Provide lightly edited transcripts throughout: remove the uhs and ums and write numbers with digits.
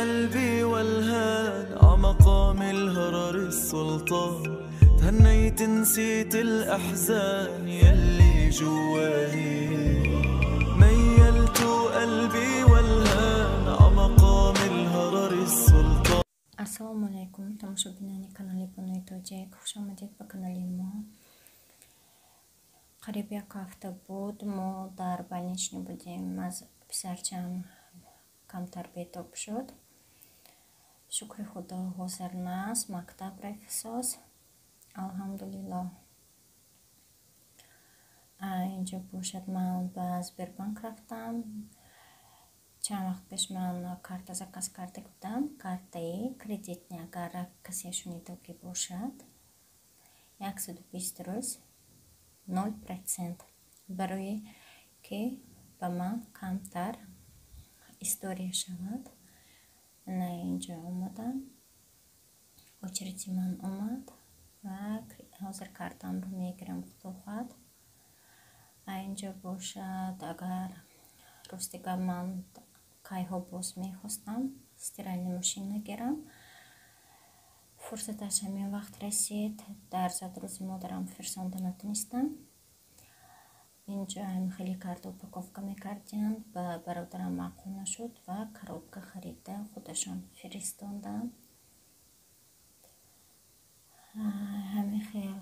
قلبي والهان عمقام الهرر السلطان تهنيت نسيت الأحزان يلي جواني ميلت قلبي والهان عمقام الهرر السلطان. Ассалому алайкум, тамошобинони канали Бонои Тоҷик, хуш омадед ба канали мо. Қариб як ҳафта буд, мо дар больничный будем, аз писарчам камтар бетоб шуд. Шукри Худо, ҳозир нас, мактаб рафисоз. Алҳамдулиллоҳ. Инҷо бошад, ман ба Сбербанк рафтам. Чанд вақт пеш ман карта заказ карда будам, картаи кредитный, агар касе шунидагӣ бошад, 120 рӯз 0%, барое ки ба ман камтар история шавад. На инҷо омадам, очереди ман омад ва ҳозир картамро мегирам, худо хоҳад. Инҷо бошад, агар рости гап, ман кайҳо боз мехостам стиральный машина гирам. Фурсаташ ҳамин вақт расид. Дар зодрӯзи модарам фирсонда натонистам. Инҷо ҳамин хеле карта упаковка мекардиянд, ба бародарам маъқул нашуд ва коробка харида худашон фиристонданд. Ҳамин хел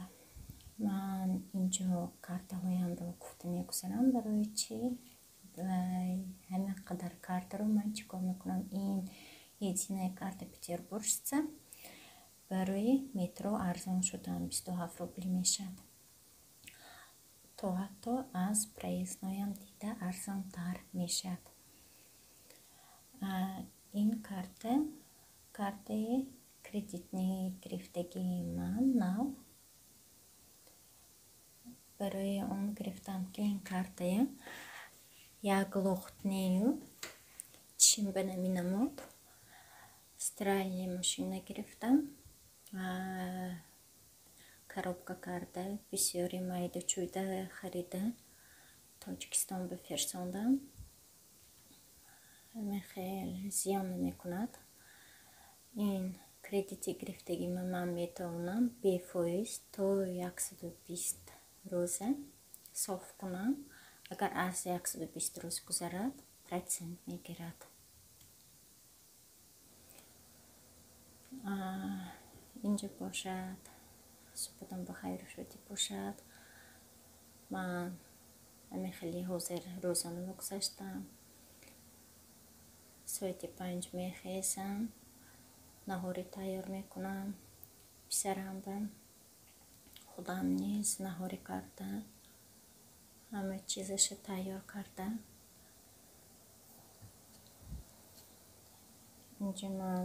ман инҷо картаҳоямро гуфта мегузарам, барои чӣ ҳамин қадар картаро ман чӣ кор мекунам. Ин единая карта петербуржца барои метро арзон шудан, 27 рубл мешавад. То ҳатто аз проездноям дида арзонтар мешавад. Ин карта картаи кредитный гирифтагии ман нав. Барои он гирифтам, ки ин картая як лохтнею чим ба наминамуд. Стиральная машина гирифтам, коробка карда, бисёри майда чӯйда харида Тоҷикистон бифирсондам. Хел зиён намекунад. Ин кредити гирифтагима ман метавонам бефоиз то 120 рӯза соф кунам. Агар аз 120 рӯз гузарад, процент мегирад. Инҷо бошад, субҳатон ба хайру шодӣ бошад. Ман ҳамин хеле ҳозир рӯзона гузаштам. Соати 5 мехезам, наҳорӣ тайёр мекунам писарамба, худам низ наҳорӣ карда, ҳама чизаша тайёр карда. Инҷо ман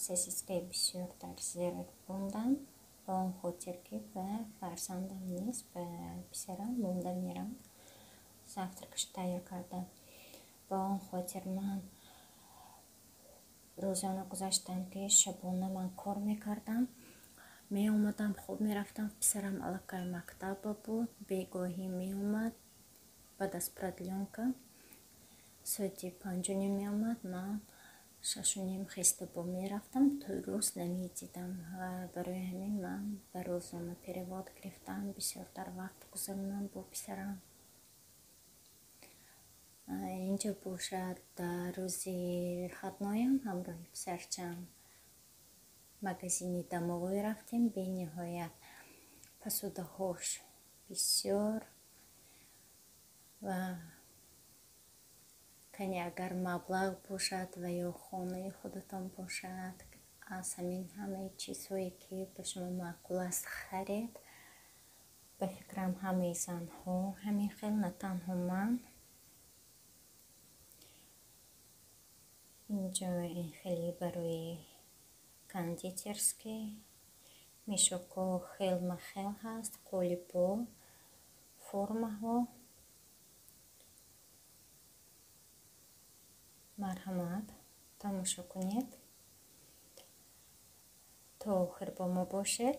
сосискаи бисёр дар зер мондам, ба он хотир ки ба фарзандам низ, ба писарам монда мерам. Завтракаш тайёр карда. Ба он хотир ман рӯзона гузаштам, ки шабона ман кор мекардам. Меомадам, хоб мерафтам, писарам аллакай мактаба буд, бегоҳӣ меомад, баъд аз продлёнка соати 5:30 меомад, ман 6:30 хеста бо мерафтам, то рӯз намедидам ва барои ҳамин ман ба рӯзона перевод гирифтам, бисёртар вақт гузаронам бо писарам. Инҷо бошад, дар рӯзи выходноям ҳамроҳи писарчам магазини домовой рафтем. Бениҳоят посудаҳош бисёр ва кани агар маблағ бошад ва ё хонаи худатон бошад, аз ҳамин ҳамаи чизҳое ки ба шумо маъқул аст харед. Ба фикрам, ҳамаи занҳо ҳамин хел, на танҳо ман. Инҷо ин хеле барои кондитерский мешокҳо хелмахел ҳаст, қолибҳо, формаҳо. Марҳамат, тамошо кунед. То охир бо мо бошед.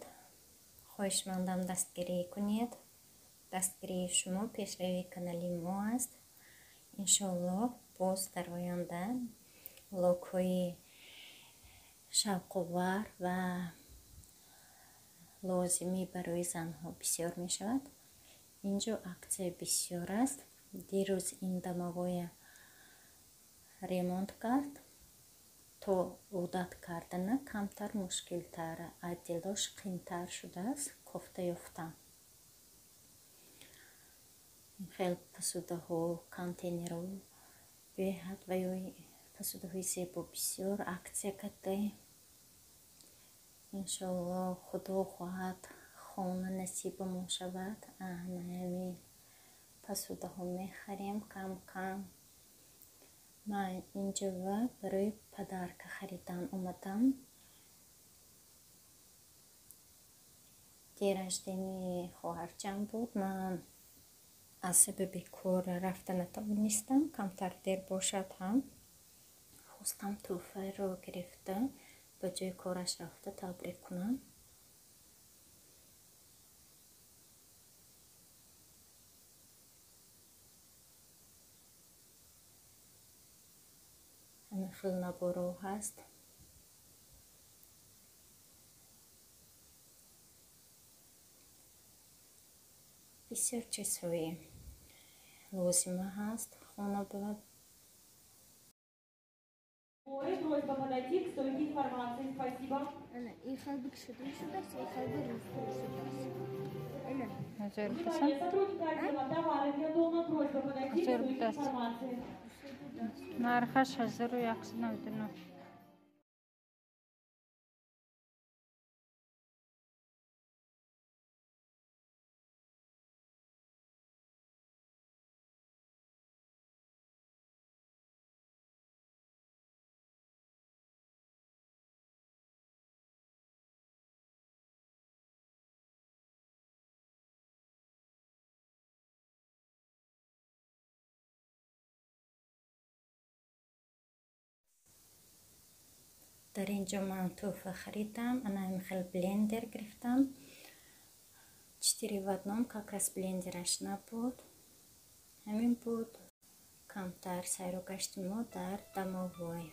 Хоҳишмандам дастгирӣ кунед. Дастгирии шумо пешравии канали мо аст. Иншоаллоҳ, боз дар оянда влогҳои Шавқовар ва лозимӣ барои занҳо бисёр мешавад. Инҷо акция бисёр аст. Дирӯз ин домовоя ремонт кард. То одат кардана камтар мушкилтар, отделош қиинтар шудааст кофта ёфтан. Хел посудаҳо, контейнерҳо беҳад ва ё посудаҳои зебо бисёр акция кардаем. Иншоалло Худо хоҳад хона насибамон шавад. Ана ҳамин посудаҳо мехарем кам-кам. Ман инҷо барои подарка харидан омадам. День рождения хоҳарчам буд. Ман аз сабаби кор рафта натавонистам, камтар дер бошад ҳам. Хостам тӯҳфаро гирифта ба ҷои кораш рафта табрик кунам. Ҳамин хел наборҳо ҳаст. Бисёр чизҳои лозима ҳаст хона ба. Просьба подойти к стойке информации. Спасибо. Внимание, сотрудника отдела товары для дома. Просьба подойти к стойке информации. Нархаш 1199. Дар ин ҷо ман тӯҳфа харидам. Ана ҳамин хел блендер гирифтам. 4 в одном, как раз блендераш набуд. Ҳамин буд камтар сайру гашти мо дар домовой.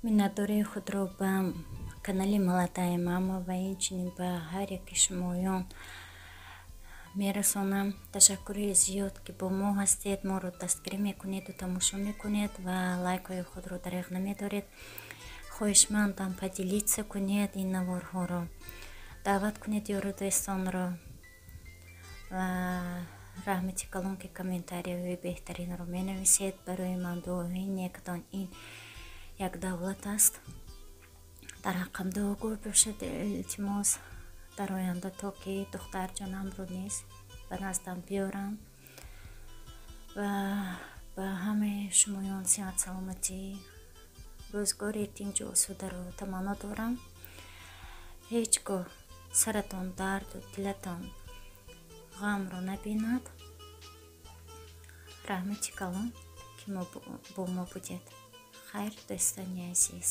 Миннатдории худро ба канали Молодая мама ва инчунин ба ҳар яки шумоён мерасонам. Ташаккури зиёд, ки бо мо ҳастед, моро дастгирӣ мекунеду тамошо мекунед ва лайкҳои худро дареғ намедоред. Хоҳишмандам, поделиться кунед ин наворҳоро, даъват кунед ёру дӯстонро ва раҳмати калон, ки комментарияҳои беҳтаринро менависед. Барои ман дуоҳои некатон ин як давлат аст. Дар ҳаққам дуогӯ бошед, илтимос, дар оянда, то ки духтарҷонамро низ ба наздам биёрам. Ва ба ҳамаи шумоён сиҳат, саломатӣ, рӯзгори тинҷу осударо таманно дорам. Ҳеҷ гоҳ саратон дарду дилатон ғамро набинад. Раҳмати калон, ки бо мо будед. Хайр, дӯстони азиз.